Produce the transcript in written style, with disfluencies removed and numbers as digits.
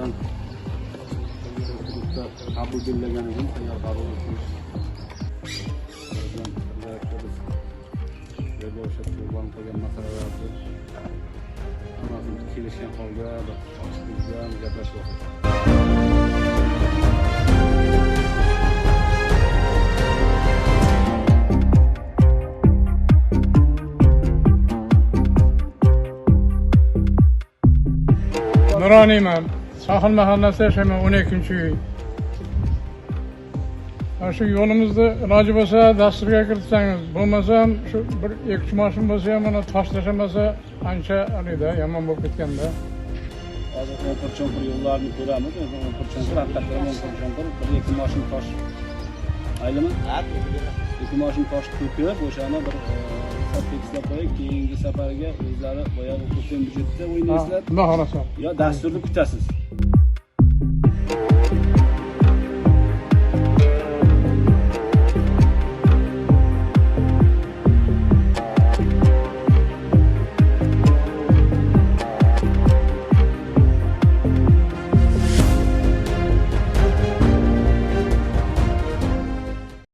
Bilan hududda qabul belgilagan edim, sayyor qabul o'tmish. Bilan birgalikda biz yerga o'sha bog'lanib qolgan masalalarni hammasini kelishgan holda bir ochiqlik bilan gaplashib olsak. Nuroniyman. Sohil mahallasida yashayman, 12-uy. Mana shu yo'limizni iloji bo'lsa dasturga kiritsangiz, bo'lmasam shu bir ikki uch mashina bo'lsa ham mana tosh tashlamasa ancha haligi yomon bo'lib ketganda. Hozir o'nqir cho'nqir yo'llarni ko'ramiz. O'nqir cho'nqir, haqiqatdan o'nqir cho'nqir, bir ikki mashina tosh maylimi? Ikki mashina tosh to'kib, o'shani bir hisob tekislab qo'yib, keyingi safarga o'zlari boyagi o'tgan byudjetda o'ynaysizlar Xudo xohlasa. yo dasturni kutasiz.